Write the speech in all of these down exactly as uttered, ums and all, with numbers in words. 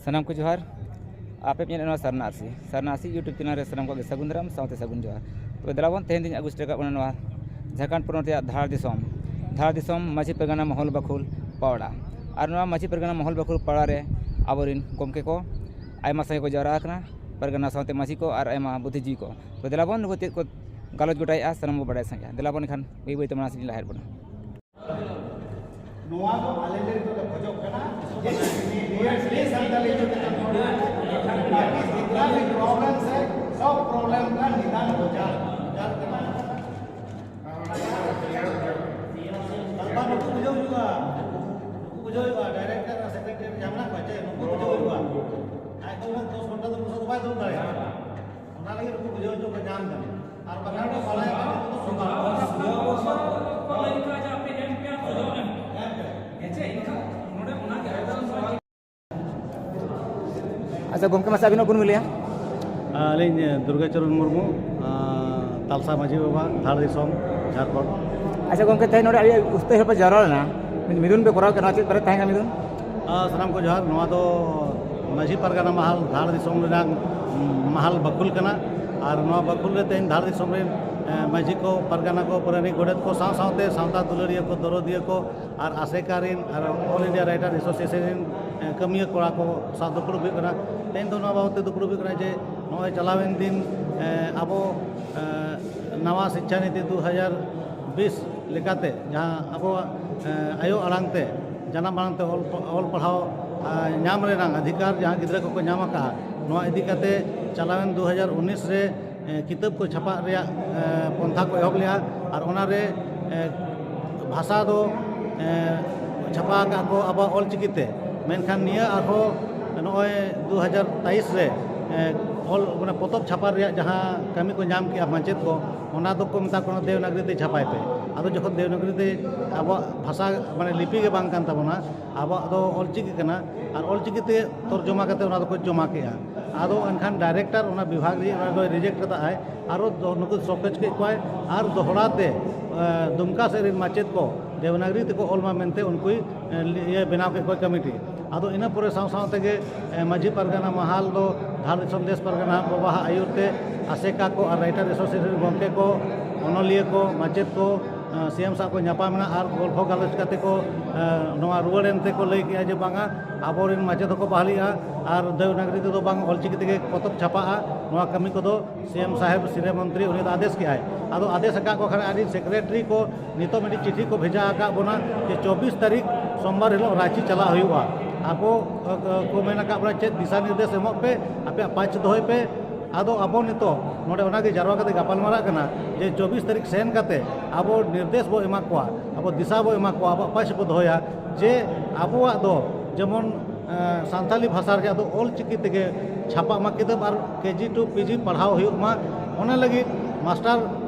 ᱥᱟᱱᱟᱢ ᱠᱚ ᱡᱚᱦᱟᱨ᱾ ᱟᱯᱮ ᱯᱮ ᱧᱮᱞᱮᱫ ᱱᱚᱣᱟ ᱥᱟᱨᱱᱟ ᱟᱨᱥᱤ, ᱥᱟᱨᱱᱟ ᱟᱨᱥᱤ YouTube ᱪᱮᱱᱮᱞ ᱨᱮ ᱥᱟᱱᱟᱢ ᱠᱚᱣᱟᱜ ᱜᱮ ᱥᱟᱹᱜᱩᱱ ᱫᱟᱨᱟᱢ ᱥᱟᱶᱛᱮ ᱥᱟᱹᱜᱩᱱ ᱡᱚᱦᱟᱨ᱾ ᱛᱚᱵᱮ ᱫᱮᱞᱟ ᱵᱚᱱ, ᱛᱮᱦᱮᱧ ᱫᱚᱧ ᱟᱹᱜᱩ ᱥᱮᱴᱮᱨ ᱠᱟᱜ ᱵᱚᱱᱟ ᱱᱚᱣᱟ ᱡᱷᱟᱲᱠᱷᱚᱸᱰ ᱯᱚᱱᱚᱛ ᱨᱮᱭᱟᱜ ᱫᱷᱟᱲ ᱫᱤᱥᱚᱢ, ᱫᱷᱟᱲ ᱫᱤᱥᱚᱢ ᱢᱟᱹᱡᱷᱤ ᱯᱟᱨᱜᱟᱱᱟ ᱢᱚᱦᱚᱞ ᱵᱟᱠᱷᱩᱞ ᱯᱟᱣᱲᱟ᱾ ᱟᱨ ᱱᱚᱣᱟ ᱢᱟᱹᱡᱷᱤ ᱯᱟᱨᱜᱟᱱᱟ ᱢᱚᱦᱚᱞ ᱵᱟᱠᱷᱩᱞ ᱯᱟᱣᱲᱟ ᱨᱮ ᱟᱵᱚᱨᱮᱱ ᱜᱚᱢᱠᱮ ᱠᱚ ᱟᱭᱢᱟ ᱥᱟᱸᱜᱮ ᱠᱚ ᱡᱟᱣᱨᱟ ᱟᱠᱟᱱᱟ, ᱯᱟᱨᱜᱟᱱᱟ ᱥᱟᱶᱛᱮ ᱢᱟᱹᱡᱷᱤ ᱠᱚ ᱟᱨ ᱟᱭᱢᱟ ᱵᱩᱫᱽᱫᱷᱤᱡᱤᱵᱤ ᱠᱚ᱾ ᱛᱚ ᱫᱮᱞᱟ ᱵᱚᱱ, ᱱᱩᱠᱩ ᱪᱮᱫ ᱠᱚ ᱜᱟᱞᱚᱪ ᱜᱚᱴᱟᱭᱮᱫᱼᱟ, ᱥᱟᱱᱟᱢ ᱵᱚ ᱵᱟᱲᱟᱭ ᱥᱟᱸᱜᱮᱭᱟ᱾ ᱫᱮᱞᱟ ᱵᱚᱱ ᱮᱱᱠᱷᱟᱱ ᱵᱟᱹᱭ ᱵᱟᱹᱭ ᱛᱮ ᱢᱟᱲᱟᱝ ᱥᱮᱫ ᱞᱟᱦᱟ ᱦᱮᱡ ᱵᱚᱱᱟ᱾ ᱱᱚᱣᱟ ᱫᱚ ᱟᱞᱮ ᱞᱮ ᱠᱷᱚᱡᱚᱜ ᱠᱟᱱᱟ ᱡᱮ ᱱᱤᱭᱟᱹ ᱥᱟᱱᱛᱟᱲᱤ ᱥᱟᱱᱛᱟᱲᱤ ᱡᱩᱫᱤ ᱡᱤᱛᱱᱟ ᱵᱷᱤ ᱯᱨᱚᱵᱞᱮᱢ ᱥᱮ ᱥᱚᱵ ᱯᱨᱚᱵᱞᱮᱢ ᱠᱟ ᱱᱤᱫᱟᱱ ᱦᱚ ᱡᱟᱭ᱾ ᱵᱟᱝ, ᱱᱩᱠᱩ ᱵᱩᱡᱷᱟᱹᱣ ᱦᱩᱭᱩᱜᱼᱟ, ᱱᱩᱠᱩ ᱵᱩᱡᱷᱟᱹᱣ ᱦᱩᱭᱩᱜᱼᱟ, ᱰᱟᱭᱨᱮᱠᱴᱚᱨ ᱟᱨ ᱥᱮᱠᱨᱮᱴᱟᱨᱤ ᱡᱟᱦᱟᱸ ᱢᱮᱱᱟᱜ ᱠᱚᱣᱟ, ᱪᱮᱫ ᱱᱩᱠᱩ ᱵᱩᱡᱷᱟᱹᱣ ᱦᱩᱭᱩᱜᱼᱟ᱾ ᱟᱡ ᱫᱚ ᱩᱱᱟᱹᱜ ᱫᱚᱥ ᱜᱷᱚᱱᱴᱟ ᱫᱚ ᱯᱚᱭᱥᱟ ᱫᱚ ᱵᱟᱭ ᱫᱩᱲᱩᱵ ᱫᱟᱲᱮᱭᱟᱜᱼᱟ᱾ ᱚᱱᱟ ᱞᱟᱹᱜᱤᱫ ᱱᱩᱠᱩ ᱵᱩᱡᱷᱟᱹᱣ ᱦᱚᱪᱚ ᱠᱚ ᱧᱟᱢ ᱠᱟᱱᱟ᱾ ᱟᱨ ᱵᱟᱠᱷᱟᱱ ᱫᱚ ᱵᱟᱲᱟᱭ ᱠᱟᱱᱟ ᱱᱩᱠᱩ ᱫᱚ ᱥᱚᱨᱠᱟᱨ᱾ ᱟᱪᱪᱷᱟ ᱜᱚᱢᱠᱮ, ᱢᱟᱥᱮ ᱟᱹᱵᱤᱱᱟᱜ ᱩᱯᱨᱩᱢ ᱞᱟᱹᱭᱟ? ᱟᱹᱞᱤᱧ ᱫᱩᱨᱜᱟᱪᱚᱨᱚᱱ ᱢᱩᱨᱢᱩ, ᱟᱸ, ᱛᱟᱞᱥᱟ ᱢᱟᱹᱡᱷᱤ ᱵᱟᱵᱟ, ᱫᱷᱟᱲ ᱫᱤᱥᱚᱢ, ᱡᱷᱟᱲᱠᱷᱚᱸᱰ᱾ ᱟᱪᱪᱷᱟ ᱜᱚᱢᱠᱮ, ᱛᱮᱦᱮᱧ ᱱᱚᱰᱮ ᱟᱹᱰᱤ ᱩᱥᱛᱟᱹᱭ ᱦᱚᱲ ᱯᱮ ᱡᱟᱣᱨᱟ ᱞᱮᱱᱟ, ᱢᱤᱫ ᱢᱤᱫᱩᱱ ᱯᱮ ᱠᱚᱨᱟᱣ ᱠᱮᱫᱟ, ᱪᱮᱫ ᱵᱟᱨᱮ ᱛᱟᱦᱮᱸ ᱠᱟᱱᱟ ᱢᱤᱫᱩᱱ? ᱟᱸ, ᱥᱟᱱᱟᱢ ᱠᱚ ᱡᱚᱦᱟᱨ᱾ ᱱᱚᱣᱟ ᱫᱚ ᱢᱟᱹᱡᱷᱤ ᱯᱟᱨᱜᱟᱱᱟ ᱢᱟᱦᱟᱞ, ᱫᱷᱟᱲ ᱫᱤᱥᱚᱢ ᱨᱮᱱᱟᱜ ᱢᱟᱦᱟᱞ ᱵᱟᱹᱠᱷᱩᱞ ᱠᱟᱱᱟ᱾ ᱟᱨ ᱱᱚᱣᱟ ᱵᱟᱹᱠᱷᱩᱞ ᱨᱮ ᱛᱮᱦᱮᱧ ᱫᱷᱟᱲ ᱫᱤᱥᱚᱢ ᱨᱮᱱ, ᱮᱸ, ᱢᱟᱹᱡᱷᱤ ᱠᱚ, ᱯᱟᱨᱜᱟᱱᱟ ᱠᱚ, ᱯᱟᱨᱟᱱᱤᱠ, ᱜᱚᱰᱮᱛ ᱠᱚ ᱥᱟᱶ ᱥᱟᱶᱛᱮ ᱥᱟᱶᱛᱟ ᱫᱩᱞᱟᱹᱲᱤᱭᱟᱹ ᱠᱚ, ᱫᱚᱨᱚᱫᱤᱭᱟᱹ ᱠᱚ ᱟᱨ ᱟᱥᱮᱠᱟ ᱨᱮᱱ ᱟᱨ All India Writer Association ᱨᱮᱱ, ᱮᱸ, ᱠᱟᱹᱢᱤᱭᱟᱹ ᱠᱚᱲᱟ ᱠᱚ ᱥᱟᱶ ᱫᱩᱯᱲᱩᱵ ᱦᱩᱭᱩᱜ ᱠᱟᱱᱟ᱾ ᱛᱮᱦᱮᱧ ᱫᱚ ᱱᱚᱣᱟ ᱵᱟᱵᱚᱫ ᱛᱮ ᱫᱩᱯᱲᱩᱵ ᱦᱩᱭᱩᱜ ᱠᱟᱱᱟ ᱡᱮ ᱱᱚᱜᱼᱚᱭ ᱪᱟᱞᱟᱣᱮᱱ ᱫᱤᱱ, ᱮᱸ, ᱟᱵᱚ, ᱮᱸ, ᱱᱟᱣᱟ ᱥᱤᱪᱪᱷᱟ ᱱᱤᱛᱤ ᱫᱩ ᱦᱟᱡᱟᱨ ᱵᱤᱥ ᱞᱮᱠᱟᱛᱮ ᱡᱟᱦᱟᱸ ᱟᱵᱚᱣᱟᱜ, ᱮᱸ, ᱟᱭᱳ ᱟᱲᱟᱝ ᱛᱮ, ᱡᱟᱱᱟᱢ ᱟᱲᱟᱝ ᱛᱮ ᱚᱞ, ᱚᱞ ᱯᱟᱲᱦᱟᱣ, ᱮᱸ, ᱧᱟᱢ ᱨᱮᱱᱟᱜ ᱚᱫᱷᱤᱠᱟᱨ ᱡᱟᱦᱟᱸ ᱜᱤᱫᱽᱨᱟᱹ ᱠᱚᱠᱚ ᱧᱟᱢ ᱟᱠᱟᱫᱼᱟ, ᱱᱚᱣᱟ ᱤᱫᱤ ᱠᱟᱛᱮ ᱪᱟᱞᱟᱣᱮᱱ ᱫᱩ ᱦᱟᱡᱟᱨ ᱩᱱᱤᱥ ᱨᱮ, ᱮᱸ, ᱠᱤᱛᱟᱹᱵ ᱠᱚ ᱪᱷᱟᱯᱟᱜ ᱨᱮᱭᱟᱜ, ᱮᱸ, ᱯᱚᱱᱛᱷᱟ ᱠᱚ ᱮᱦᱚᱵ ᱞᱮᱫᱼᱟ᱾ ᱟᱨ ᱚᱱᱟᱨᱮ, ᱮᱸ, ᱵᱷᱟᱥᱟ ᱫᱚ, ᱮᱸ, ᱪᱷᱟᱯᱟ ᱟᱠᱟᱫ ᱠᱚ ᱟᱵᱚᱣᱟᱜ ᱚᱞ ᱪᱤᱠᱤ ᱛᱮ, ᱢᱮᱱᱠᱷᱟᱱ ᱱᱤᱭᱟᱹ ᱟᱨᱦᱚᱸ ᱱᱚᱜᱼᱚᱭ ᱫᱩ ᱦᱟᱡᱟᱨ ᱛᱮᱭᱤᱥ ᱨᱮ, ᱮᱸ, ᱚᱞ, ᱢᱟᱱᱮ, ᱯᱚᱛᱚᱵ ᱪᱷᱟᱯᱟ ᱨᱮᱭᱟᱜ ᱡᱟᱦᱟᱸ ᱠᱟᱹᱢᱤ ᱠᱚ ᱧᱟᱢ ᱠᱮᱫᱼᱟ ᱢᱟᱪᱮᱫ ᱠᱚ, ᱚᱱᱟ ᱫᱚᱠᱚ ᱢᱮᱛᱟ ᱠᱚ ᱠᱟᱱᱟ ᱫᱮᱵᱽᱱᱟᱜᱚᱨᱤ ᱛᱮ ᱪᱷᱟᱯᱟᱭ ᱯᱮ᱾ ᱟᱫᱚ ᱡᱚᱠᱷᱚᱱ ᱫᱮᱵᱽᱱᱟᱜᱚᱨᱤ ᱛᱮ ᱟᱵᱚᱣᱟᱜ ᱵᱷᱟᱥᱟ, ᱢᱟᱱᱮ, ᱞᱤᱯᱤ ᱜᱮ ᱵᱟᱝ ᱠᱟᱱ ᱛᱟᱵᱚᱱᱟ, ᱟᱵᱚᱣᱟᱜ ᱫᱚ ᱚᱞ ᱪᱤᱠᱤ ᱠᱟᱱᱟ, ᱟᱨ ᱚᱞ ᱪᱤᱠᱤ ᱛᱮ ᱛᱚᱨᱡᱚᱢᱟ ᱠᱟᱛᱮ ᱚᱱᱟ ᱫᱚᱠᱚ ᱡᱚᱢᱟ ᱠᱮᱫᱼᱟ᱾ ᱟᱫᱚ ᱮᱱᱠᱷᱟᱱ ᱰᱟᱭᱨᱮᱠᱴᱚᱨ ᱚᱱᱟ ᱵᱤᱵᱷᱟᱜᱽ ᱨᱮ ᱚᱱᱟ ᱫᱚᱭ ᱨᱤᱡᱮᱠᱴ ᱠᱟᱫᱟᱭ᱾ ᱟᱨᱚ ᱫᱚ-, ᱱᱩᱠᱩ ᱥᱴᱚᱯᱮᱡᱽ ᱠᱮᱫ ᱠᱚᱣᱟᱭ᱾ ᱟᱨ ᱫᱚᱦᱲᱟ ᱛᱮ, ᱮ, ᱫᱩᱢᱠᱟ ᱥᱮᱫ ᱨᱮᱱ ᱢᱟᱪᱮᱫ ᱠᱚ ᱫᱮᱵᱽᱱᱟᱜᱚᱨᱤ ᱛᱮᱠᱚ ᱚᱞ ᱢᱟ ᱢᱮᱱᱛᱮ ᱩᱱᱠᱩᱭ, ᱮ, ᱤᱭᱟᱹ ᱵᱮᱱᱟᱣ ᱠᱮᱫ ᱠᱚᱣᱟ ᱠᱚᱢᱤᱴᱤ᱾ ᱟᱫᱚ ᱤᱱᱟᱹ ᱯᱚᱨᱮ ᱥᱟᱶ ᱥᱟᱶ ᱛᱮᱜᱮ, ᱮ, ᱢᱟᱹᱡᱷᱤ ᱯᱟᱨᱜᱟᱱᱟ ᱢᱟᱦᱟᱞ ᱫᱚ ᱫᱷᱟᱲ ᱫᱤᱥᱚᱢ ᱫᱮᱥ ᱯᱟᱨᱜᱟᱱᱟ ᱵᱟᱵᱟᱣᱟᱜ ᱟᱹᱭᱩᱨ ᱛᱮ ᱟᱥᱮᱠᱟ ᱠᱚ ᱟᱨ ᱨᱟᱭᱴᱟᱨ ᱮᱥᱳᱥᱤᱭᱮᱥᱚᱱ ᱜᱚᱢᱠᱮ ᱠᱚ, ᱚᱱᱚᱞᱤᱭᱟᱹ ᱠᱚ, ᱢᱟᱪᱮᱫ ᱠᱚ, ᱮ, ᱥᱤ ᱮᱢ ᱥᱟᱶ ᱠᱚ ᱧᱟᱯᱟᱢ ᱮᱱᱟ ᱟᱨ ᱜᱚᱞᱯᱷᱚ ᱜᱟᱞᱚᱪ ᱠᱟᱛᱮ ᱠᱚ, ᱮ, ᱱᱚᱣᱟ ᱨᱩᱣᱟᱹᱲ ᱮᱱ ᱛᱮᱠᱚ ᱞᱟᱹᱭ ᱠᱮᱜᱼᱟ ᱡᱮ ᱵᱟᱝᱟ, ᱟᱵᱚᱨᱮᱱ ᱢᱟᱪᱮᱫ ᱦᱚᱸᱠᱚ ᱵᱟᱦᱟᱞᱤᱜᱼᱟ ᱟᱨ ᱫᱮᱵᱽᱱᱟᱜᱚᱨᱤ ᱛᱮᱫᱚ ᱵᱟᱝ, ᱚᱞᱪᱤᱠᱤ ᱛᱮᱜᱮ ᱯᱚᱛᱚᱵ ᱪᱷᱟᱯᱟᱜᱼᱟ᱾ ᱱᱚᱣᱟ ᱠᱟᱹᱢᱤ ᱠᱚᱫᱚ ᱥᱤ ᱮᱢ ᱥᱟᱦᱮᱵᱽ, ᱥᱤᱨᱟᱹ ᱢᱚᱱᱛᱨᱤ, ᱩᱱᱤ ᱫᱚ ᱟᱫᱮᱥ ᱠᱮᱜᱼᱟᱭ᱾ ᱟᱫᱚ ᱟᱫᱮᱥ ᱟᱠᱟᱫ ᱠᱚ ᱠᱷᱟᱱ ᱟᱹᱰᱤ ᱥᱮᱠᱨᱮᱴᱟᱨᱤ ᱠᱚ ᱱᱤᱛᱚᱜ ᱢᱤᱫᱴᱤᱡ ᱪᱤᱴᱷᱤ ᱠᱚ ᱵᱷᱮᱡᱟ ᱟᱠᱟᱫ ᱵᱚᱱᱟ ᱡᱮ ᱪᱚᱵᱵᱤᱥ ᱛᱟᱹᱨᱤᱠᱷ ᱥᱳᱢᱵᱟᱨ ᱦᱤᱞᱳᱜ ᱨᱟᱸᱪᱤ ᱪᱟᱞᱟᱜ ᱦᱩᱭᱩᱜᱼᱟ᱾ ᱟᱵᱚ, ᱟᱸ, ᱠᱚ ᱢᱮᱱ ᱟᱠᱟᱫ ᱵᱚᱱᱟ ᱪᱮᱫ ᱫᱤᱥᱟ ᱱᱤᱨᱫᱮᱥ ᱮᱢᱚᱜ ᱯᱮ, ᱟᱯᱮᱭᱟᱜ ᱯᱟᱸᱪ ᱫᱚᱦᱚᱭ ᱯᱮ᱾ ᱟᱫᱚ ᱟᱵᱚ ᱱᱤᱛᱚᱜ ᱱᱚᱰᱮ ᱚᱱᱟᱜᱮ ᱡᱟᱨᱣᱟ ᱠᱟᱛᱮ ᱜᱟᱯᱟᱞ ᱢᱟᱨᱟᱜ ᱠᱟᱱᱟ ᱡᱮ ᱪᱚᱵᱵᱤᱥ ᱛᱟᱹᱨᱤᱠᱷ ᱥᱮᱱ ᱠᱟᱛᱮ ᱟᱵᱚ ᱱᱤᱨᱫᱮᱥ ᱵᱚ ᱮᱢᱟ ᱠᱚᱣᱟ, ᱟᱵᱚ ᱫᱤᱥᱟ ᱵᱚ ᱮᱢᱟ ᱠᱚᱣᱟ, ᱟᱵᱚᱣᱟᱜ ᱯᱟᱸᱪ ᱵᱚ ᱫᱚᱦᱚᱭᱟ ᱡᱮ ᱟᱵᱚᱣᱟᱜ ᱫᱚ ᱡᱮᱢᱚᱱ, ᱟᱸ, ᱥᱟᱱᱛᱟᱞᱤ ᱵᱷᱟᱥᱟ ᱨᱮᱭᱟᱜ ᱫᱚ ᱚᱞ ᱪᱤᱠᱤ ᱛᱮᱜᱮ ᱪᱷᱟᱯᱟᱜ ᱢᱟ ᱠᱤᱛᱟᱹᱵ ᱟᱨ ᱠᱮ ᱡᱤ ᱴᱩ ᱯᱤ ᱡᱤ ᱯᱟᱲᱦᱟᱣ ᱦᱩᱭᱩᱜ ᱢᱟ᱾ ᱚᱱᱟ ᱞᱟᱹᱜᱤᱫ ᱢᱟᱥᱴᱟᱨ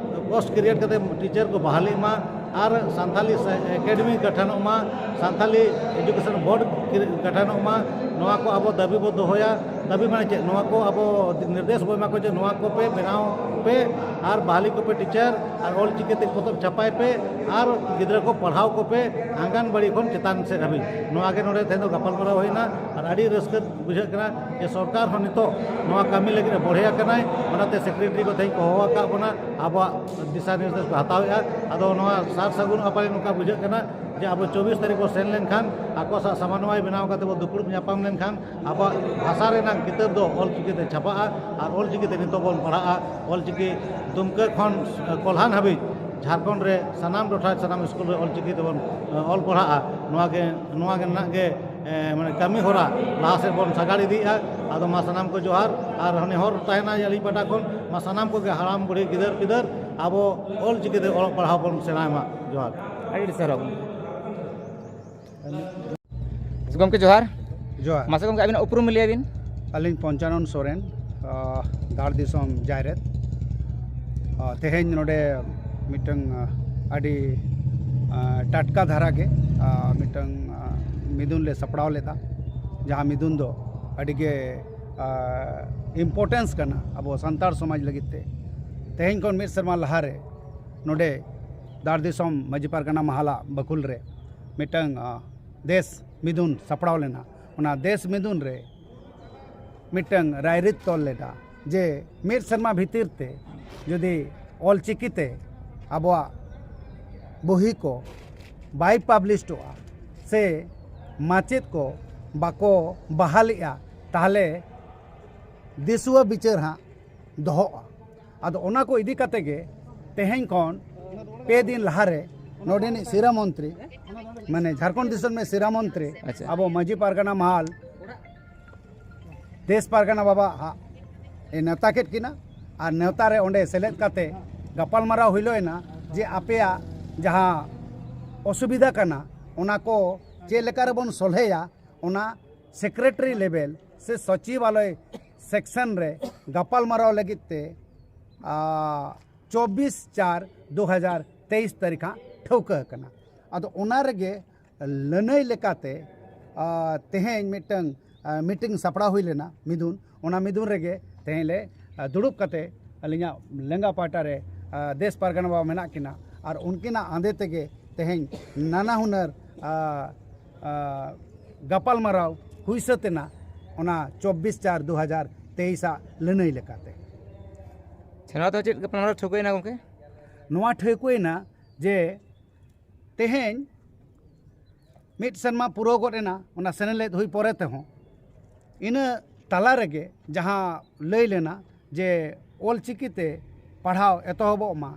ᱯᱳᱥᱴ ᱠᱨᱤᱭᱮᱴ ᱠᱟᱛᱮ ᱴᱤᱪᱟᱨ ᱠᱚ ᱵᱟᱦᱟᱞᱤᱜ ᱢᱟ ᱟᱨ ᱥᱟᱱᱛᱟᱞᱤ ᱥᱮ ᱮᱠᱟᱰᱮᱢᱤ ᱜᱚᱴᱷᱚᱱᱚᱜ ᱢᱟ, ᱥᱟᱱᱛᱟᱞᱤ ᱮᱡᱩᱠᱮᱥᱚᱱ ᱵᱳᱨᱰ ᱠᱤᱨᱤ-, ᱜᱚᱴᱷᱚᱱᱚᱜ ᱢᱟ᱾ ᱱᱚᱣᱟ ᱠᱚ ᱟᱵᱚ ᱫᱟᱹᱵᱤ ᱵᱚ ᱫᱚᱦᱚᱭᱟ᱾ ᱫᱟᱹᱵᱤ ᱢᱟᱱᱮ ᱪᱮᱫ? ᱱᱚᱣᱟ ᱠᱚ ᱟᱵᱚ ᱱᱤᱨᱫᱮᱥ ᱵᱚ ᱮᱢᱟ ᱠᱚᱣᱟ ᱡᱮ ᱱᱚᱣᱟ ᱠᱚᱯᱮ ᱵᱮᱱᱟᱣ ᱯᱮ ᱟᱨ ᱵᱟᱦᱟᱞᱤ ᱠᱚᱯᱮ ᱴᱤᱪᱟᱨ ᱟᱨ ᱚᱞ ᱪᱤᱠᱤ ᱛᱮ ᱯᱚᱛᱚᱵ ᱪᱷᱟᱯᱟᱭ ᱯᱮ ᱟᱨ ᱜᱤᱫᱽᱨᱟᱹ ᱠᱚ ᱯᱟᱲᱦᱟᱣ ᱠᱚᱯᱮ ᱟᱸᱜᱟᱱᱵᱟᱲᱤ ᱠᱷᱚᱱ ᱪᱮᱛᱟᱱ ᱥᱮᱫ ᱦᱟᱹᱵᱤᱡ᱾ ᱱᱚᱣᱟ ᱜᱮ ᱱᱚᱰᱮ ᱛᱮᱦᱮᱧ ᱫᱚ ᱜᱟᱯᱟᱞᱢᱟᱨᱟᱣ ᱦᱩᱭᱱᱟ ᱟᱨ ᱟᱹᱰᱤ ᱨᱟᱹᱥᱠᱟᱹ ᱵᱩᱡᱷᱟᱹᱜ ᱠᱟᱱᱟ ᱡᱮ ᱥᱚᱨᱠᱟᱨ ᱦᱚᱸ ᱱᱤᱛᱚᱜ ᱱᱚᱣᱟ ᱠᱟᱹᱢᱤ ᱞᱟᱹᱜᱤᱫ ᱮ ᱵᱚᱲᱦᱮ ᱟᱠᱟᱱᱟᱭ᱾ ᱚᱱᱟᱛᱮ ᱥᱮᱠᱨᱮᱴᱟᱨᱤ ᱠᱚ ᱛᱮᱦᱮᱧ ᱠᱚ ᱦᱚᱦᱚ ᱟᱠᱟᱫ ᱵᱚᱱᱟ, ᱟᱵᱚᱣᱟᱜ ᱫᱤᱥᱟ ᱱᱤᱨᱫᱮᱥ ᱠᱚ ᱦᱟᱛᱟᱣᱮᱫᱼᱟ᱾ ᱟᱫᱚ ᱱᱚᱣᱟ ᱥᱟᱨ ᱥᱟᱹᱜᱩᱱ ᱟᱯᱟᱨᱮ ᱱᱚᱝᱠᱟ ᱵᱩᱡᱷᱟᱹᱜ ᱠᱟᱱᱟ ᱡᱮ ᱟᱵᱚ ᱪᱚᱵᱵᱤᱥ ᱛᱟᱹᱨᱤᱠᱷ ᱵᱚ ᱥᱮᱱ ᱞᱮᱱᱠᱷᱟᱱ ᱟᱠᱚ ᱥᱟᱶ ᱥᱟᱢᱟᱱᱚᱭ ᱵᱮᱱᱟᱣ ᱠᱟᱛᱮ ᱵᱚ ᱫᱩᱯᱲᱩᱵ ᱧᱟᱯᱟᱢ ᱞᱮᱱᱠᱷᱟᱱ ᱟᱵᱚᱣᱟᱜ ᱵᱷᱟᱥᱟ ᱨᱮᱱᱟᱜ ᱠᱤᱛᱟᱹᱵ ᱫᱚ ᱚᱞ ᱪᱤᱠᱤ ᱛᱮ ᱪᱷᱟᱯᱟᱜᱼᱟ ᱟᱨ ᱚᱞ ᱪᱤᱠᱤ ᱛᱮ ᱱᱤᱛᱚᱜ ᱵᱚᱱ ᱯᱟᱲᱦᱟᱜᱼᱟ᱾ ᱚᱞ ᱪᱤᱠᱤ ᱫᱩᱢᱠᱟᱹ ᱠᱷᱚᱱ ᱠᱚᱞᱦᱟᱱ ᱦᱟᱹᱵᱤᱡ ᱡᱷᱟᱲᱠᱷᱚᱸᱰ ᱨᱮ ᱥᱟᱱᱟᱢ ᱴᱚᱴᱷᱟ, ᱥᱟᱱᱟᱢ ᱥᱠᱩᱞ ᱨᱮ ᱚᱞ ᱪᱤᱠᱤ ᱛᱮᱵᱚᱱ, ᱮ, ᱚᱞ ᱯᱟᱲᱦᱟᱜᱼᱟ᱾ ᱱᱚᱣᱟ ᱜᱮ, ᱱᱚᱣᱟ ᱜᱮ ᱨᱮᱱᱟᱜ ᱜᱮ, ᱮ, ᱢᱟᱱᱮ ᱠᱟᱹᱢᱤ ᱦᱚᱨᱟ ᱞᱟᱦᱟ ᱥᱮᱫ ᱵᱚᱱ ᱥᱟᱜᱟᱲ ᱤᱫᱤᱭᱮᱫᱼᱟ᱾ ᱟᱫᱚ ᱢᱟ ᱥᱟᱱᱟᱢ ᱠᱚ ᱡᱚᱦᱟᱨ ᱟᱨ ᱱᱮᱦᱚᱨ ᱛᱟᱦᱮᱱᱟ ᱟᱹᱞᱤᱧ ᱯᱟᱦᱴᱟ ᱠᱷᱚᱱ, ᱢᱟ ᱥᱟᱱᱟᱢ ᱠᱚᱜᱮ ᱦᱟᱲᱟᱢ ᱵᱩᱲᱦᱤ ᱜᱤᱫᱟᱹᱨ ᱯᱤᱫᱟᱹᱨ ᱟᱵᱚ ᱚᱞ ᱪᱤᱠᱤ ᱛᱮ ᱚᱞᱚᱜ ᱯᱟᱲᱦᱟᱣ ᱵᱚᱱ ᱥᱮᱬᱟᱭ ᱢᱟ᱾ ᱡᱚᱦᱟᱨ᱾ ᱟᱹᱰᱤ ᱟᱹᱰᱤ ᱥᱟᱨᱦᱟᱣ ᱜᱚᱢᱠᱮ᱾ ᱜᱚᱢᱠᱮ ᱡᱚᱦᱟᱨ᱾ ᱡᱚᱦᱟᱨ᱾ ᱢᱟᱥᱮ ᱜᱚᱢᱠᱮ ᱟᱹᱵᱤᱱᱟᱜ ᱩᱯᱨᱩᱢ ᱞᱟᱹᱭ ᱟᱹᱵᱤᱱ? ᱟᱹᱞᱤᱧ ᱯᱚᱧᱪᱟᱱᱚᱱ ᱥᱚᱨᱮᱱ, ᱟᱦ, ᱫᱷᱟᱲ ᱫᱤᱥᱚᱢ ᱡᱟᱭᱨᱮᱛ᱾ ᱟᱦ, ᱛᱮᱦᱮᱧ ᱱᱚᱰᱮ ᱢᱤᱫᱴᱟᱝ, ᱟᱦ, ᱟᱹᱰᱤ, ᱟᱦ, ᱴᱟᱴᱠᱟ ᱫᱷᱟᱨᱟ ᱜᱮ, ᱟᱦ, ᱢᱤᱫᱴᱟᱝ, ᱟᱦ, ᱢᱤᱫᱩᱱ ᱞᱮ ᱥᱟᱯᱲᱟᱣ ᱞᱮᱫᱟ, ᱡᱟᱦᱟᱸ ᱢᱤᱫᱩᱱ ᱫᱚ ᱟᱹᱰᱤ ᱜᱮ, ᱟᱦ, importance ᱠᱟᱱᱟ ᱟᱵᱚ ᱥᱟᱱᱛᱟᱲ ᱥᱚᱢᱟᱡᱽ ᱞᱟᱹᱜᱤᱫ ᱛᱮ᱾ ᱛᱮᱦᱮᱧ ᱠᱷᱚᱱ ᱢᱤᱫ ᱥᱮᱨᱢᱟ ᱞᱟᱦᱟᱨᱮ ᱱᱚᱰᱮ ᱫᱷᱟᱲ ᱫᱤᱥᱚᱢ ᱢᱟᱹᱡᱷᱤ ᱯᱟᱨᱜᱟᱱᱟ ᱢᱟᱦᱟᱞᱟ ᱵᱟᱹᱠᱷᱩᱞ ᱨᱮ ᱢᱤᱫᱴᱟᱝ, ᱟᱦ, ᱫᱮᱥ ᱢᱤᱫᱩᱱ ᱥᱟᱯᱲᱟᱣ ᱞᱮᱱᱟ᱾ ᱚᱱᱟ ᱫᱮᱥ ᱢᱤᱫᱩᱱ ᱨᱮ ᱢᱤᱫᱴᱟᱝ ᱨᱟᱭᱨᱤᱛ ᱛᱚᱞ ᱞᱮᱫᱟ ᱡᱮ ᱢᱤᱫ ᱥᱮᱨᱢᱟ ᱵᱷᱤᱛᱤᱨ ᱛᱮ ᱡᱩᱫᱤ ᱚᱞᱪᱤᱠᱤ ᱛᱮ ᱟᱵᱚᱣᱟᱜ ᱵᱚᱦᱤ ᱠᱚ ᱵᱟᱭ ᱯᱟᱵᱽᱞᱤᱥᱚᱜᱼᱟ ᱥᱮ ᱢᱟᱪᱮᱫ ᱠᱚ ᱵᱟᱠᱚ ᱵᱟᱦᱟᱞᱤᱜᱼᱟ, ᱛᱟᱦᱚᱞᱮ ᱫᱤᱥᱩᱣᱟᱹ ᱵᱤᱪᱟᱹᱨ ᱦᱟᱸᱜ ᱫᱚᱦᱚᱜᱼᱟ᱾ ᱟᱫᱚ ᱚᱱᱟ ᱠᱚ ᱤᱫᱤ ᱠᱟᱛᱮ ᱜᱮ ᱛᱮᱦᱮᱧ ᱠᱷᱚᱱ ᱯᱮ ᱫᱤᱱ ᱞᱟᱦᱟᱨᱮ ᱱᱚᱰᱮᱱᱤᱡ ᱥᱤᱨᱟᱹ ᱢᱚᱱᱛᱨᱤ, ᱢᱟᱱᱮ ᱡᱷᱟᱲᱠᱷᱚᱸᱰ ᱫᱤᱥᱚᱢ ᱨᱮᱱ ᱥᱤᱨᱟᱹ ᱢᱚᱱᱛᱨᱤ, ᱟᱪᱪᱷᱟ᱾ ᱟᱵᱚ ᱢᱟᱹᱡᱷᱤ ᱯᱟᱨᱜᱟᱱᱟ ᱢᱟᱦᱟᱞ ᱫᱮᱥ ᱯᱟᱨᱜᱟᱱᱟ ᱵᱟᱵᱟ ᱦᱟᱸᱜ ᱮ ᱱᱮᱣᱛᱟ ᱠᱮᱫ ᱠᱤᱱᱟ᱾ ᱟᱨ ᱱᱮᱣᱛᱟ ᱨᱮ ᱚᱸᱰᱮ ᱥᱮᱞᱮᱫ ᱠᱟᱛᱮ ᱜᱟᱯᱟᱞᱢᱟᱨᱟᱣ ᱦᱩᱭᱞᱚᱭᱮᱱᱟ ᱡᱮ ᱟᱯᱮᱭᱟᱜ ᱡᱟᱦᱟᱸ ᱚᱥᱩᱵᱤᱫᱷᱟ ᱠᱟᱱᱟ, ᱚᱱᱟ ᱠᱚ ᱪᱮᱫ ᱞᱮᱠᱟ ᱨᱮᱵᱚᱱ ᱥᱚᱞᱦᱮᱭᱟ, ᱚᱱᱟ ᱥᱮᱠᱨᱮᱴᱟᱨᱤ ᱞᱮᱵᱮᱞ ᱥᱮ ᱥᱚᱪᱤᱵᱟᱞᱚᱭ ᱥᱮᱠᱥᱚᱱ ᱨᱮ ᱜᱟᱯᱟᱞᱢᱟᱨᱟᱣ ᱞᱟᱹᱜᱤᱫ ᱛᱮ, ᱟ, ᱪᱚᱵᱵᱤᱥ ᱪᱟᱨ ᱫᱩ ᱦᱟᱡᱟᱨ ᱛᱮᱭᱤᱥ ᱛᱟᱹᱨᱤᱠᱷ ᱦᱟᱸᱜ ᱴᱷᱟᱹᱣᱠᱟᱹ ᱟᱠᱟᱱᱟ᱾ ᱟᱫᱚ ᱚᱱᱟ ᱨᱮᱜᱮ ᱞᱟᱹᱱᱟᱹᱭ ᱞᱮᱠᱟᱛᱮ, ᱟ, ᱛᱮᱦᱮᱧ ᱢᱤᱫᱴᱟᱝ, ᱟ, ᱢᱤᱴᱤᱝ ᱥᱟᱯᱲᱟᱣ ᱦᱩᱭ ᱞᱮᱱᱟ ᱢᱤᱫᱩᱱ᱾ ᱚᱱᱟ ᱢᱤᱫᱩᱱ ᱨᱮᱜᱮ ᱛᱮᱦᱮᱧ ᱞᱮ, ᱟ, ᱫᱩᱲᱩᱵ ᱠᱟᱛᱮ ᱟᱹᱞᱤᱧᱟᱜ ᱞᱮᱸᱜᱟ ᱯᱟᱦᱴᱟ ᱨᱮ, ᱟ, ᱫᱮᱥ ᱯᱟᱨᱜᱟᱱᱟ ᱵᱟᱵᱟ ᱢᱮᱱᱟᱜ ᱠᱤᱱᱟ ᱟᱨ ᱩᱱᱠᱤᱱᱟᱜ ᱟᱸᱫᱮ ᱛᱮᱜᱮ ᱛᱮᱦᱮᱧ ᱱᱟᱱᱟ ᱦᱩᱱᱟᱹᱨ, ᱟ, ᱟ, ᱜᱟᱯᱟᱞᱢᱟᱨᱟᱣ ᱦᱩᱭ ᱥᱟᱹᱛ ᱮᱱᱟ ᱚᱱᱟ ᱪᱚᱵᱵᱤᱥ ᱪᱟᱨ ᱫᱩ ᱦᱟᱡᱟᱨ ᱛᱮᱭᱤᱥ ᱟᱜ ᱞᱟᱹᱱᱟᱹᱭ ᱞᱮᱠᱟᱛᱮ᱾ ᱟᱪᱪᱷᱟ, ᱱᱚᱣᱟ ᱫᱚ ᱪᱮᱫ ᱜᱟᱯᱟᱞᱢᱟᱨᱟᱣ ᱴᱷᱟᱹᱣᱠᱟᱹᱭᱮᱱᱟ ᱜᱚᱢᱠᱮ? ᱱᱚᱣᱟ ᱴᱷᱟᱹᱣᱠᱟᱹᱭᱮᱱᱟ ᱡᱮ ᱛᱮᱦᱮᱧ ᱢᱤᱫ ᱥᱮᱨᱢᱟ ᱯᱩᱨᱟᱹᱣ ᱜᱚᱫ ᱮᱱᱟ ᱚᱱᱟ ᱥᱮᱱᱮᱞᱮᱫ ᱦᱩᱭ ᱯᱚᱨᱮ ᱛᱮᱦᱚᱸ᱾ ᱤᱱᱟᱹ ᱛᱟᱞᱟ ᱨᱮᱜᱮ ᱡᱟᱦᱟᱸ ᱞᱟᱹᱭ ᱞᱮᱱᱟ ᱡᱮ ᱚᱞᱪᱤᱠᱤ ᱛᱮ ᱯᱟᱲᱦᱟᱣ ᱮᱛᱚᱦᱚᱵᱚᱜ ᱢᱟ,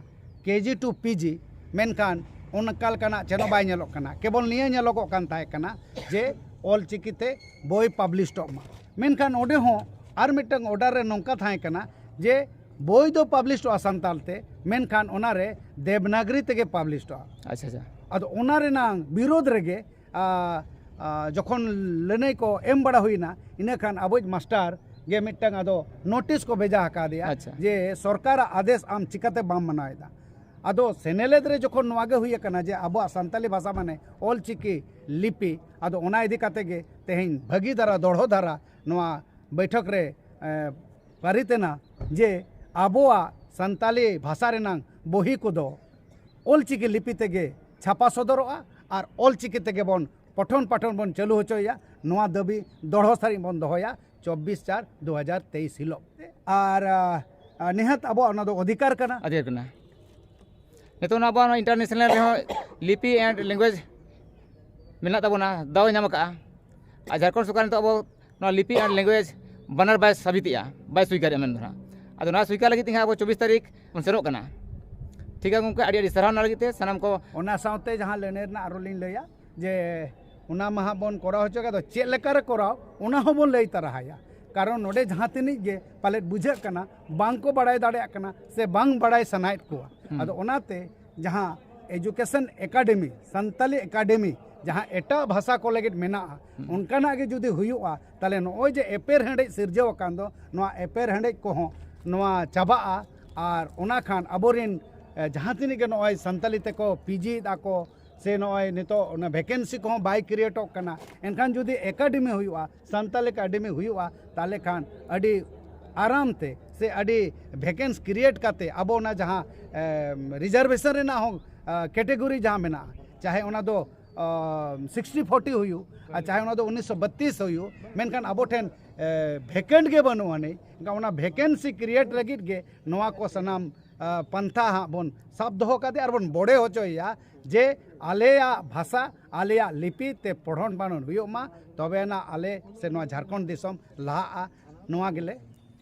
ᱠᱮ ᱡᱤ ᱴᱩ ᱯᱤ ᱡᱤ, ᱢᱮᱱᱠᱷᱟᱱ ᱚᱱᱠᱟ ᱞᱮᱠᱟᱱᱟᱜ ᱪᱮᱫ ᱦᱚᱸ ᱵᱟᱭ ᱧᱮᱞᱚᱜ ᱠᱟᱱᱟ᱾ ᱠᱮᱵᱚᱞ ᱱᱤᱭᱟᱹ ᱧᱮᱞᱚᱜᱚᱜ ᱠᱟᱱ ᱛᱟᱦᱮᱸ ᱠᱟᱱᱟ ᱡᱮ ᱚᱞᱪᱤᱠᱤ ᱛᱮ ᱵᱳᱭ ᱯᱟᱵᱽᱞᱤᱥᱚᱜ ᱢᱟ, ᱢᱮᱱᱠᱷᱟᱱ ᱚᱸᱰᱮ ᱦᱚᱸ ᱟᱨ ᱢᱤᱫᱴᱟᱝ ᱚᱰᱟᱨ ᱨᱮ ᱱᱚᱝᱠᱟ ᱛᱟᱦᱮᱸ ᱠᱟᱱᱟ ᱡᱮ ᱵᱳᱭ ᱫᱚ ᱯᱟᱵᱽᱞᱤᱥᱚᱜᱼᱟ ᱥᱟᱱᱛᱟᱲ ᱛᱮ, ᱢᱮᱱᱠᱷᱟᱱ ᱚᱱᱟᱨᱮ ᱫᱮᱵᱽᱱᱟᱜᱽᱨᱤ ᱛᱮᱜᱮ ᱯᱟᱵᱽᱞᱤᱥᱚᱜᱼᱟ᱾ ᱟᱪᱪᱷᱟ, ᱟᱪᱪᱷᱟ᱾ ᱟᱫᱚ ᱚᱱᱟ ᱨᱮᱱᱟᱝ ᱵᱤᱨᱳᱫᱷ ᱨᱮᱜᱮ, ᱟ, ᱟ, ᱡᱚᱠᱷᱚᱱ ᱞᱟᱹᱱᱟᱹᱭ ᱠᱚ ᱮᱢ ᱵᱟᱲᱟ ᱦᱩᱭᱱᱟ, ᱤᱱᱟᱹ ᱠᱷᱟᱱ ᱟᱵᱚᱭᱤᱡ ᱢᱟᱥᱴᱟᱨ ᱜᱮ ᱢᱤᱫᱴᱟᱝ ᱟᱫᱚ ᱱᱳᱴᱤᱥ ᱠᱚ ᱵᱷᱮᱡᱟ ᱟᱠᱟᱫᱮᱭᱟ, ᱟᱪᱪᱷᱟ᱾ ᱡᱮ ᱥᱚᱨᱠᱟᱨᱟᱜ ᱟᱫᱮᱥ ᱟᱢ ᱪᱤᱠᱟᱹᱛᱮ ᱵᱟᱢ ᱢᱟᱱᱟᱣᱮᱫᱟ᱾ ᱟᱫᱚ ᱥᱮᱱᱮᱞᱮᱫ ᱨᱮ ᱡᱚᱠᱷᱚᱱ ᱱᱚᱣᱟ ᱜᱮ ᱦᱩᱭ ᱟᱠᱟᱱᱟ ᱡᱮ ᱟᱵᱚᱣᱟᱜ ᱥᱟᱱᱛᱟᱞᱤ ᱵᱷᱟᱥᱟ ᱢᱟᱱᱮ ᱚᱞᱪᱤᱠᱤ ᱞᱤᱯᱤ, ᱟᱫᱚ ᱚᱱᱟ ᱤᱫᱤ ᱠᱟᱛᱮ ᱜᱮ ᱛᱮᱦᱮᱧ ᱵᱷᱟᱹᱜᱤ ᱫᱷᱟᱨᱟ, ᱫᱚᱲᱦᱚ ᱫᱷᱟᱨᱟ ᱱᱚᱣᱟ ᱵᱳᱭᱴᱷᱚᱠ ᱨᱮ, ᱮ, ᱯᱟᱨᱤᱛ ᱮᱱᱟ ᱡᱮ ᱟᱵᱚᱣᱟᱜ ᱥᱟᱱᱛᱟᱞᱤ ᱵᱷᱟᱥᱟ ᱨᱮᱱᱟᱝ ᱵᱚᱦᱤ ᱠᱚᱫᱚ ᱚᱞᱪᱤᱠᱤ ᱞᱤᱯᱤ ᱛᱮᱜᱮ ᱪᱷᱟᱯᱟ ᱥᱚᱫᱚᱨᱚᱜᱼᱟ ᱟᱨ ᱚᱞᱪᱤᱠᱤ ᱛᱮᱜᱮ ᱵᱚᱱ ᱯᱚᱴᱷᱚᱱ ᱯᱟᱴᱷᱚᱱ ᱵᱚᱱ ᱪᱟᱹᱞᱩ ᱦᱚᱪᱚᱭᱟ᱾ ᱱᱚᱣᱟ ᱫᱟᱹᱵᱤ ᱫᱚᱲᱦᱚ ᱥᱟᱹᱨᱤ ᱵᱚᱱ ᱫᱚᱦᱚᱭᱟ ᱪᱚᱵᱵᱤᱥ ᱪᱟᱨ ᱫᱩ ᱦᱟᱡᱟᱨ ᱛᱮᱭᱤᱥ ᱦᱤᱞᱳᱜ᱾ ᱟᱨ ᱟ, ᱟ, ᱱᱤᱦᱟᱹᱛ ᱟᱵᱚᱣᱟᱜ ᱚᱱᱟ ᱫᱚ ᱚᱫᱷᱤᱠᱟᱨ ᱠᱟᱱᱟ᱾ ᱟᱫᱷᱮᱨ ᱠᱟᱱᱟ᱾ ᱱᱤᱛᱚᱜ ᱱᱚᱣᱟ ᱟᱵᱚᱣᱟᱜ ᱱᱚᱣᱟ international ᱨᱮᱦᱚᱸ ᱞᱤᱯᱤ and language ᱢᱮᱱᱟᱜ ᱛᱟᱵᱚᱱᱟ, ᱫᱟᱣ ᱮ ᱧᱟᱢ ᱟᱠᱟᱫᱼᱟ᱾ ᱟᱨ ᱡᱷᱟᱲᱠᱷᱚᱸᱰ ᱥᱚᱨᱠᱟᱨ ᱱᱤᱛᱚᱜ ᱟᱵᱚ ᱱᱚᱣᱟ ᱞᱤᱯᱤ and language ᱵᱟᱱᱟᱨ ᱵᱟᱭ ᱥᱟᱵᱤᱛᱮᱜᱼᱟ, ᱵᱟᱭ ᱥᱣᱤᱠᱟᱨᱮᱜᱼᱟ ᱢᱮᱱ ᱫᱚ ᱱᱟᱦᱟᱜ᱾ ᱟᱫᱚ ᱱᱚᱣᱟ ᱥᱣᱤᱠᱟᱨ ᱞᱟᱹᱜᱤᱫ ᱛᱮ ᱦᱟᱸᱜ ᱟᱵᱚ ᱪᱚᱵᱵᱤᱥ ᱛᱟᱹᱨᱤᱠᱷ ᱵᱚᱱ ᱥᱮᱱᱚᱜ ᱠᱟᱱᱟ᱾ ᱴᱷᱤᱠ ᱜᱮᱭᱟ ᱜᱚᱢᱠᱮ, ᱟᱹᱰᱤ ᱟᱹᱰᱤ ᱥᱟᱨᱦᱟᱣ ᱚᱱᱟ ᱞᱟᱹᱜᱤᱫ ᱛᱮ ᱥᱟᱱᱟᱢ ᱠᱚ᱾ ᱚᱱᱟ ᱥᱟᱶᱛᱮ ᱡᱟᱦᱟᱸ ᱞᱟᱹᱱᱟᱹᱭ ᱨᱮᱱᱟᱜ ᱟᱨᱚ ᱞᱤᱧ ᱞᱟᱹᱭᱟ ᱡᱮ ᱚᱱᱟ ᱢᱟ ᱦᱟᱸᱜ ᱵᱚᱱ ᱠᱚᱨᱟᱣ ᱦᱚᱪᱚ ᱠᱮᱫ, ᱟᱫᱚ ᱪᱮᱫ ᱞᱮᱠᱟ ᱨᱮ ᱠᱚᱨᱟᱣ, ᱚᱱᱟ ᱦᱚᱸᱵᱚᱱ ᱞᱟᱹᱭ ᱛᱟᱨᱟ ᱟᱭᱟ᱾ ᱠᱟᱨᱚᱱ ᱱᱚᱰᱮ ᱡᱟᱦᱟᱸ ᱛᱤᱱᱟᱹᱜ ᱜᱮ ᱯᱟᱞᱮᱫ ᱵᱩᱡᱷᱟᱹᱜ ᱠᱟᱱᱟ, ᱵᱟᱝ ᱠᱚ ᱵᱟᱲᱟᱭ ᱫᱟᱲᱮᱭᱟᱜ ᱠᱟᱱᱟ ᱥᱮ ᱵᱟᱝ ᱵᱟᱲᱟᱭ ᱥᱟᱱᱟᱭᱮᱫ ᱠᱚᱣᱟ᱾ ᱦᱩᱸ᱾ ᱟᱫᱚ ᱚᱱᱟᱛᱮ ᱡᱟᱦᱟᱸ education academy, ᱥᱟᱱᱛᱟᱞᱤ academy, ᱡᱟᱦᱟᱸ ᱮᱴᱟᱜ ᱵᱷᱟᱥᱟ ᱠᱚ ᱞᱟᱹᱜᱤᱫ ᱢᱮᱱᱟᱜᱼᱟ, ᱦᱩᱸ᱾ ᱚᱱᱠᱟᱱᱟᱜ ᱜᱮ ᱡᱩᱫᱤ ᱦᱩᱭᱩᱜᱼᱟ, ᱛᱟᱦᱞᱮ ᱱᱚᱜᱼᱚᱭ ᱡᱮ ᱮᱯᱮᱨ ᱦᱮᱸᱰᱮᱡ ᱥᱤᱨᱡᱟᱹᱣ ᱟᱠᱟᱱ ᱫᱚ, ᱱᱚᱣᱟ ᱮᱯᱮᱨ ᱦᱮᱸᱰᱮᱡ ᱠᱚᱦᱚᱸ ᱱᱚᱣᱟ ᱪᱟᱵᱟᱜᱼᱟ᱾ ᱟᱨ ᱚᱱᱟ ᱠᱷᱟᱱ ᱟᱵᱚᱨᱮᱱ, ᱮ, ᱡᱟᱦᱟᱸ ᱛᱤᱱᱟᱹᱜ ᱜᱮ ᱱᱚᱜᱼᱚᱭ ᱥᱟᱱᱛᱟᱞᱤ ᱛᱮᱠᱚ PG ᱮᱫ ᱟᱠᱚ, ᱥᱮ ᱱᱚᱜᱼᱚᱭ ᱱᱤᱛᱚᱜ ᱚᱱᱟ vacancy ᱠᱚᱦᱚᱸ ᱵᱟᱭ createᱚᱜ ᱠᱟᱱᱟ᱾ ᱮᱱᱠᱷᱟᱱ ᱡᱩᱫᱤ academy ᱦᱩᱭᱩᱜᱼᱟ, ᱥᱟᱱᱛᱟᱞᱤ academy ᱦᱩᱭᱩᱜᱼᱟ, ᱛᱟᱦᱚᱞᱮ ᱠᱷᱟᱱ ᱟᱹᱰᱤ ᱟᱨᱟᱢ ᱛᱮ ᱥᱮ ᱟᱹᱰᱤ vacancy create ᱠᱟᱛᱮ ᱟᱵᱚ ᱚᱱᱟ ᱡᱟᱦᱟᱸ, ᱮᱢ, reservation ᱨᱮᱱᱟᱜ ᱦᱚᱸ, ᱟ, category ᱡᱟᱦᱟᱸ ᱢᱮᱱᱟᱜᱼᱟ, ᱪᱟᱦᱮ ᱚᱱᱟ ᱫᱚ, ᱟ, sixty forty ᱦᱩᱭᱩᱜ, ᱟᱨ ᱪᱟᱦᱮ ᱚᱱᱟ ᱫᱚ ᱩᱱᱤᱥᱥᱚ ᱵᱟᱛᱤᱥ ᱦᱩᱭᱩᱜ, ᱢᱮᱱᱠᱷᱟᱱ ᱟᱵᱚ ᱴᱷᱮᱱ, ᱮ, vacant ᱜᱮ ᱵᱟᱹᱱᱩᱜ ᱟᱹᱱᱤᱡ᱾ ᱮᱱᱠᱷᱟᱱ ᱚᱱᱟ vacancy create ᱞᱟᱹᱜᱤᱫ ᱜᱮ ᱱᱚᱣᱟ ᱠᱚ ᱥᱟᱱᱟᱢ, ᱟ, ᱯᱟᱱᱛᱷᱟ ᱦᱟᱸᱜ ᱵᱚᱱ ᱥᱟᱵ ᱫᱚᱦᱚ ᱠᱟᱫᱮᱭᱟ ᱟᱨ ᱵᱚᱱ ᱵᱚᱲᱮ ᱦᱚᱪᱚᱭᱮᱭᱟ ᱡᱮ ᱟᱞᱮᱭᱟᱜ ᱵᱷᱟᱥᱟ, ᱟᱞᱮᱭᱟᱜ ᱞᱤᱯᱤ ᱛᱮ ᱯᱚᱲᱦᱚᱱ ᱯᱟᱲᱦᱚᱱ ᱦᱩᱭᱩᱜ ᱢᱟ, ᱛᱚᱵᱮ ᱟᱱᱟᱜ ᱟᱞᱮ ᱥᱮ ᱱᱚᱣᱟ ᱡᱷᱟᱲᱠᱷᱚᱸᱰ ᱫᱤᱥᱚᱢ ᱞᱟᱦᱟᱜᱼᱟ᱾ ᱱᱚᱣᱟ ᱜᱮᱞᱮ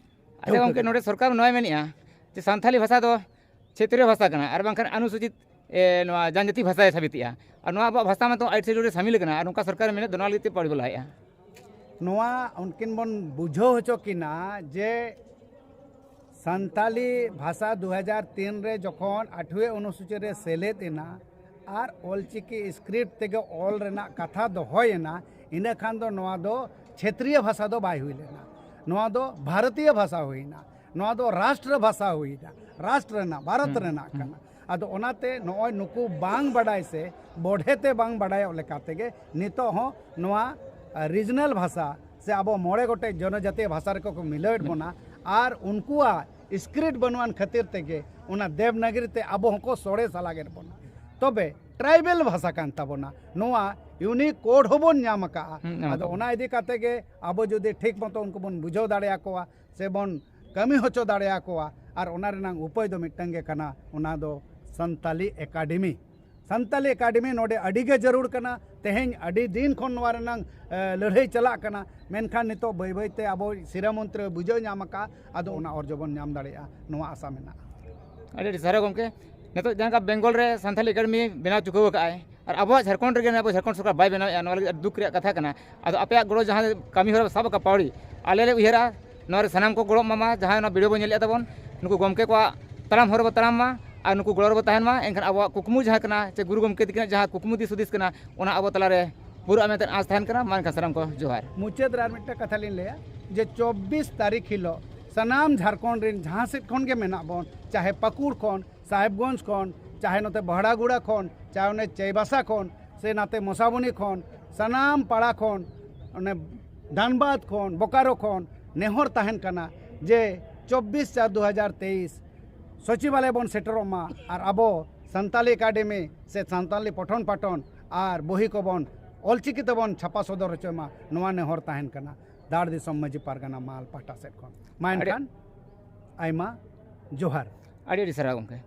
ᱟᱪᱪᱷᱟ ᱴᱷᱟᱹᱣᱠᱟᱹ ᱜᱚᱢᱠᱮ, ᱠᱮᱫᱟ᱾ ᱱᱚᱰᱮ ᱥᱚᱨᱠᱟᱨ ᱱᱚᱣᱟᱭ ᱢᱮᱱᱮᱫᱼᱟ ᱡᱮ ᱥᱟᱱᱛᱷᱟᱞᱤ ᱵᱷᱟᱥᱟ ᱫᱚ ᱪᱷᱮᱛᱨᱤᱭᱚ ᱵᱷᱟᱥᱟ ᱠᱟᱱᱟ ᱟᱨ ᱵᱟᱝᱠᱷᱟᱱ ᱚᱱᱩᱥᱩᱪᱤᱛ, ᱮ, ᱱᱚᱣᱟ ᱡᱟᱱᱡᱟᱹᱛᱤ ᱵᱷᱟᱥᱟᱭ ᱥᱟᱵᱤᱛᱮᱜᱼᱟ, ᱟᱨ ᱱᱚᱣᱟ ᱟᱵᱚᱣᱟᱜ ᱵᱷᱟᱥᱟ ᱢᱟᱛᱚ ᱟᱭᱤᱴ ᱥᱤᱰᱩᱞ ᱨᱮ ᱥᱟᱢᱤᱞ ᱠᱟᱱᱟ, ᱟᱨ ᱱᱚᱝᱠᱟ ᱥᱚᱨᱠᱟᱨ ᱢᱮᱱᱮᱫ ᱫᱚ ᱱᱚᱣᱟ ᱞᱟᱹᱜᱤᱫ ᱛᱮ ᱯᱟᱹᱣᱲᱤ ᱵᱚ ᱞᱟᱦᱟᱭᱮᱫᱼᱟ᱾ ᱱᱚᱣᱟ ᱩᱱᱠᱤᱱ ᱵᱚᱱ ᱵᱩᱡᱷᱟᱹᱣ ᱦᱚᱪᱚ ᱠᱤᱱᱟ ᱡᱮ ᱥᱟᱱᱛᱟᱞᱤ ᱵᱷᱟᱥᱟ ᱫᱩ ᱦᱟᱡᱟᱨ ᱛᱤᱱ ᱨᱮ ᱡᱚᱠᱷᱚᱱ ᱟᱴᱷᱣᱮ ᱚᱱᱩᱥᱩᱪᱤ ᱨᱮ ᱥᱮᱞᱮᱫ ᱮᱱᱟ ᱟᱨ ᱚᱞᱪᱤᱠᱤ script ᱛᱮᱜᱮ ᱚᱞ ᱨᱮᱱᱟᱜ ᱠᱟᱛᱷᱟ ᱫᱚᱦᱚᱭᱮᱱᱟ, ᱤᱱᱟᱹ ᱠᱷᱟᱱ ᱫᱚ ᱱᱚᱣᱟ ᱫᱚ ᱪᱷᱮᱛᱨᱤᱭᱚ ᱵᱷᱟᱥᱟ ᱫᱚ ᱵᱟᱭ ᱦᱩᱭ ᱞᱮᱱᱟ, ᱱᱚᱣᱟ ᱫᱚ ᱵᱷᱟᱨᱚᱛᱤᱭᱚ ᱵᱷᱟᱥᱟ ᱦᱩᱭᱱᱟ, ᱱᱚᱣᱟ ᱫᱚ ᱨᱟᱥᱴᱨᱚ ᱵᱷᱟᱥᱟ ᱦᱩᱭᱱᱟ, ᱨᱟᱥᱴᱨ ᱨᱮᱱᱟᱜ, ᱵᱷᱟᱨᱚᱛ ᱦᱩᱸ, ᱨᱮᱱᱟᱜ ᱦᱩᱸ᱾ ᱠᱟᱱᱟ᱾ ᱟᱫᱚ ᱚᱱᱟᱛᱮ ᱱᱚᱜᱼᱚᱭ ᱱᱩᱠᱩ ᱵᱟᱝ ᱵᱟᱰᱟᱭ ᱥᱮ ᱵᱚᱰᱷᱮ ᱛᱮ ᱵᱟᱝ ᱵᱟᱰᱟᱭᱚᱜ ᱞᱮᱠᱟ ᱛᱮᱜᱮ ᱱᱤᱛᱚᱜ ᱦᱚᱸ ᱱᱚᱣᱟ, ᱟ, regional ᱵᱷᱟᱥᱟ ᱥᱮ ᱟᱵᱚ ᱢᱚᱬᱮ ᱜᱚᱴᱮᱡ ᱡᱚᱱᱚᱡᱟᱛᱤᱭᱚ ᱵᱷᱟᱥᱟ ᱨᱮᱠᱚ ᱠᱚ ᱢᱤᱞᱟᱹᱣᱮᱫ ᱵᱚᱱᱟ ᱟᱨ ᱩᱱᱠᱩᱣᱟᱜ script ᱵᱟᱹᱱᱩᱜ ᱟᱱ ᱠᱷᱟᱹᱛᱤᱨ ᱛᱮᱜᱮ ᱚᱱᱟ ᱫᱮᱵᱽᱱᱟᱜᱚᱨᱤ ᱛᱮ ᱟᱵᱚ ᱦᱚᱸᱠᱚ ᱥᱚᱲᱮ ᱥᱟᱞᱟᱜᱮᱫ ᱵᱚᱱᱟ᱾ ᱛᱚᱵᱮ ᱴᱨᱟᱭᱵᱮᱞ ᱵᱷᱟᱥᱟ ᱠᱟᱱ ᱛᱟᱵᱚᱱᱟ᱾ ᱱᱚᱣᱟ ᱤᱭᱩᱱᱤᱠ ᱠᱳᱰ ᱦᱚᱸᱵᱚᱱ ᱧᱟᱢ ᱟᱠᱟᱜᱼᱟ᱾ ᱦᱩᱸ, ᱧᱟᱢ ᱟᱫᱚ ᱟᱠᱟᱫᱟ᱾ ᱚᱱᱟ ᱤᱫᱤ ᱠᱟᱛᱮ ᱜᱮ ᱟᱵᱚ ᱡᱩᱫᱤ ᱴᱷᱤᱠ ᱢᱚᱛᱚ ᱩᱱᱠᱩ ᱵᱚᱱ ᱵᱩᱡᱷᱟᱹᱣ ᱫᱟᱲᱮᱭᱟᱠᱚᱣᱟ ᱥᱮ ᱵᱚᱱ ᱠᱟᱹᱢᱤ ᱦᱚᱪᱚ ᱫᱟᱲᱮᱭᱟᱠᱚᱣᱟ, ᱟᱨ ᱚᱱᱟ ᱨᱮᱱᱟᱜ ᱩᱯᱟᱹᱭ ᱫᱚ ᱢᱤᱫᱴᱟᱝ ᱜᱮ ᱠᱟᱱᱟ, ᱚᱱᱟ ᱫᱚ ᱥᱟᱱᱛᱟᱞᱤ ᱮᱠᱟᱰᱮᱢᱤ᱾ ᱥᱟᱱᱛᱟᱞᱤ ᱮᱠᱟᱰᱮᱢᱤ ᱱᱚᱰᱮ ᱟᱹᱰᱤ ᱜᱮ ᱡᱟᱹᱨᱩᱲ ᱠᱟᱱᱟ᱾ ᱛᱮᱦᱮᱧ ᱟᱹᱰᱤ ᱫᱤᱱ ᱠᱷᱚᱱ ᱱᱚᱣᱟ ᱨᱮᱱᱟᱝ, ᱮ, ᱞᱟᱹᱲᱦᱟᱹᱭ ᱪᱟᱞᱟᱜ ᱠᱟᱱᱟ, ᱢᱮᱱᱠᱷᱟᱱ ᱱᱤᱛᱚᱜ ᱵᱟᱹᱭ ᱵᱟᱹᱭ ᱛᱮ ᱟᱵᱚ ᱥᱤᱨᱟᱹ ᱢᱚᱱᱛᱨᱤ ᱵᱩᱡᱷᱟᱹᱣ ᱧᱟᱢ ᱟᱠᱟᱫᱼᱟ, ᱟᱫᱚ ᱚᱱᱟ ᱚᱨᱡᱚ ᱵᱚᱱ ᱧᱟᱢ ᱫᱟᱲᱮᱭᱟᱜᱼᱟ, ᱱᱚᱣᱟ ᱟᱥᱟ ᱢᱮᱱᱟᱜᱼᱟ᱾ ᱟᱹᱰᱤ ᱟᱹᱰᱤ ᱥᱟᱨᱦᱟᱣ ᱜᱚᱢᱠᱮ᱾ ᱱᱤᱛᱚᱜ ᱡᱟᱦᱟᱸ ᱞᱮᱠᱟ ᱵᱮᱝᱜᱚᱞ ᱨᱮ ᱥᱟᱱᱛᱟᱞᱤ ᱮᱠᱟᱰᱮᱢᱤ ᱵᱮᱱᱟᱣ ᱪᱩᱠᱟᱹᱣ ᱟᱠᱟᱫᱼᱟᱭ, ᱟᱨ ᱟᱵᱚᱣᱟᱜ ᱡᱷᱟᱲᱠᱷᱚᱸᱰ ᱨᱮᱜᱮ ᱟᱵᱚ ᱡᱷᱟᱲᱠᱷᱚᱸᱰ ᱥᱚᱨᱠᱟᱨ ᱵᱟᱭ ᱵᱮᱱᱟᱣᱮᱫᱼᱟ, ᱱᱚᱣᱟ ᱞᱟᱹᱜᱤᱫ ᱟᱹᱰᱤ ᱫᱩᱠ ᱨᱮᱭᱟᱜ ᱠᱟᱛᱷᱟ ᱠᱟᱱᱟ᱾ ᱟᱫᱚ ᱟᱯᱮᱭᱟᱜ ᱜᱚᱲᱚ ᱡᱟᱦᱟᱸ ᱠᱟᱹᱢᱤ ᱦᱚᱨᱟ ᱥᱟᱵ ᱟᱠᱟᱫ ᱯᱟᱹᱣᱲᱤ, ᱟᱞᱮ ᱞᱮ ᱩᱭᱦᱟᱹᱨᱟ ᱱᱚᱣᱟ ᱨᱮ ᱥᱟᱱᱟᱢ ᱠᱚ ᱜᱚᱲᱚᱜ ᱢᱟ, ᱡᱟᱦᱟᱸᱭ ᱱᱚᱣᱟ ᱵᱷᱤᱰᱤᱭᱳ ᱵᱚᱱ ᱧᱮᱞᱮᱫ ᱛᱟᱵᱚᱱ, ᱱᱩᱠᱩ ᱜᱚᱢᱠᱮ ᱠᱚᱣᱟᱜ ᱛᱟᱲᱟᱢ ᱦᱚᱨ ᱨᱮᱵᱚ ᱛᱟᱲᱟᱢ ᱢᱟ ᱟᱨ ᱱᱩᱠᱩ ᱜᱚᱲᱚ ᱨᱮᱵᱚ ᱛᱟᱦᱮᱱ ᱢᱟ᱾ ᱮᱱᱠᱷᱟᱱ ᱟᱵᱚᱣᱟᱜ ᱠᱩᱠᱢᱩ ᱡᱟᱦᱟᱸ ᱠᱟᱱᱟ, ᱪᱮ ᱜᱩᱨᱩ ᱜᱚᱢᱠᱮ ᱛᱤᱠᱤᱱᱟᱜ ᱡᱟᱦᱟᱸ ᱠᱩᱠᱢᱩ ᱫᱤᱥ ᱦᱩᱫᱤᱥ ᱠᱟᱱᱟ, ᱚᱱᱟ ᱟᱵᱚ ᱛᱟᱞᱟᱨᱮ ᱯᱩᱨᱟᱹᱜᱼᱟ ᱢᱮᱱᱛᱮ ᱟᱸᱥ ᱛᱟᱦᱮᱱ ᱠᱟᱱᱟ᱾ ᱢᱟ ᱮᱱᱠᱷᱟᱱ ᱥᱟᱱᱟᱢ ᱠᱚ ᱡᱚᱦᱟᱨ᱾ ᱢᱩᱪᱟᱹᱫ ᱨᱮ ᱟᱨ ᱢᱤᱫᱴᱟᱝ ᱠᱟᱛᱷᱟ ᱞᱤᱧ ᱞᱟᱹᱭᱟ ᱡᱮ ᱪᱚᱵᱵᱤᱥ ᱛᱟᱹᱨᱤᱠᱷ ᱦᱤᱞᱳᱜ ᱥᱟᱱᱟᱢ ᱡᱷᱟᱲᱠᱷᱚᱸᱰ ᱨᱮᱱ ᱡᱟᱦᱟᱸ ᱥᱮᱫ ᱠᱷᱚᱱ ᱜᱮ ᱢᱮᱱᱟᱜ ᱵᱚᱱ, ᱪᱟᱦᱮ ᱯᱟᱹᱠᱩᱲ ᱠᱷᱚᱱ, ᱥᱟᱦᱮᱵᱽᱜᱚᱸᱡᱽ ᱠᱷᱚᱱ, ᱪᱟᱦᱮ ᱱᱚᱛᱮ ᱵᱚᱦᱲᱟᱜᱩᱲᱟ ᱠᱷᱚᱱ, ᱪᱟᱦᱮ ᱚᱱᱮ ᱪᱟᱹᱭᱵᱟᱥᱟ ᱠᱷᱚᱱ, ᱥᱮ ᱱᱟᱛᱮ ᱢᱚᱥᱟᱵᱚᱱᱤ ᱠᱷᱚᱱ, ᱥᱟᱱᱟᱢ ᱯᱟᱲᱟ ᱠᱷᱚᱱ, ᱚᱱᱮ ᱫᱷᱟᱱᱵᱟᱫᱽ ᱠᱷᱚᱱ, ᱵᱳᱠᱟᱨᱳ ᱠᱷᱚᱱ ᱱᱮᱦᱚᱨ ᱛᱟᱦᱮᱱ ᱠᱟᱱᱟ ᱡᱮ ᱪᱚᱵᱵᱤᱥ ᱪᱟᱨ ᱫᱩ ᱦᱟᱡᱟᱨ ᱛᱮᱭᱤᱥ ᱥᱚᱪᱤᱵᱟᱞᱚᱭ ᱵᱚᱱ ᱥᱮᱴᱮᱨᱚᱜ ᱢᱟ ᱟᱨ ᱟᱵᱚ ᱥᱟᱱᱛᱟᱞᱤ ᱮᱠᱟᱰᱮᱢᱤ ᱥᱮ ᱥᱟᱱᱛᱟᱞᱤ ᱯᱚᱴᱷᱚᱱ ᱯᱟᱴᱷᱚᱱ ᱟᱨ ᱵᱚᱦᱤ ᱠᱚᱵᱚᱱ ᱚᱞᱪᱤᱠᱤ ᱛᱮᱵᱚᱱ ᱪᱷᱟᱯᱟ ᱥᱚᱫᱚᱨ ᱦᱚᱪᱚᱭ ᱢᱟ, ᱱᱚᱣᱟ ᱱᱮᱦᱚᱨ ᱛᱟᱦᱮᱱ ᱠᱟᱱᱟ ᱫᱷᱟᱲ ᱫᱤᱥᱚᱢ ᱢᱟᱹᱡᱷᱤ ᱯᱟᱨᱜᱟᱱᱟ ᱢᱟᱦᱟᱞ ᱯᱟᱦᱴᱟ ᱥᱮᱫ ᱠᱷᱚᱱ᱾ ᱢᱟ ᱟᱹᱰᱤ- ᱮᱱᱠᱷᱟᱱ ᱟᱭᱢᱟ ᱡᱚᱦᱟᱨ᱾ ᱟᱹᱰᱤ ᱟᱹᱰᱤ ᱥᱟᱨᱦᱟᱣ ᱜᱚᱢᱠᱮ᱾